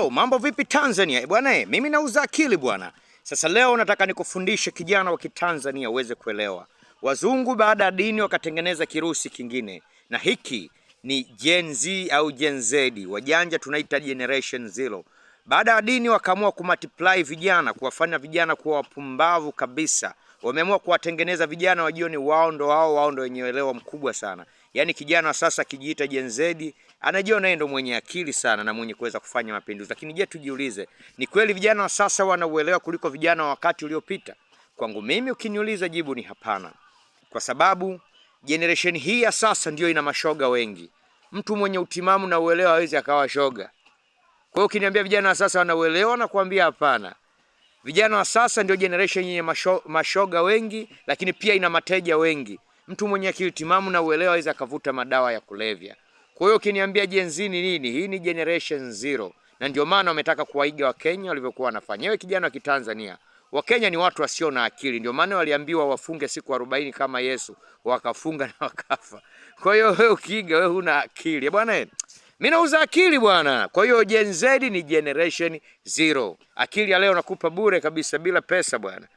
Oh, mambo vipi Tanzania? Bwana mimi nauza akili bwana. Sasa leo nataka nikufundishe kijana wa Kitanzania uweze kuelewa. Wazungu baada ya dini wakatengeneza kirusi kingine, na hiki ni Gen Z au Gen Z, wajanja tunaita Generation Zero. Baada ya dini wakaamua kumultiply vijana, kuwafanya vijana kuwa wapumbavu kabisa. Wameamua kuwatengeneza vijana wajione wao ndo wao, wao ndo wenye uelewa mkubwa sana. Yaani kijana sasa akijiita Gen Z anajiona yeye ndo mwenye akili sana na mwenye kuweza kufanya mapinduzi. Lakini je, tujiulize, ni kweli vijana wa sasa wanauelewa kuliko vijana wa wakati uliopita? Kwangu mimi ukiniuliza, jibu ni hapana, kwa sababu generation hii ya sasa ndiyo ina mashoga wengi. Mtu mwenye utimamu na uelewa hawezi akawa shoga. Kwa hiyo ukiniambia vijana wa sasa wanauelewa, na kuambia hapana. Vijana wa sasa ndio generation yenye mashoga wengi, lakini pia ina mateja wengi. Mtu mwenye akili timamu na uelewa hawezi akavuta madawa ya kulevya. Kwa hiyo ukiniambia Gen Z ni nini, hii ni generation zero, na ndio maana wametaka kuwaiga Wakenya walivyokuwa wanafanya. Wewe kijana wa Kitanzania, Wakenya ni watu wasio na akili, ndio maana waliambiwa wafunge siku 40 kama Yesu, wakafunga na wakafa. Kwa hiyo wewe ukiiga, wewe huna akili bwana. Mimi nauza akili bwana. Kwa hiyo Gen Z ni generation zero. Akili ya leo nakupa bure kabisa bila pesa bwana.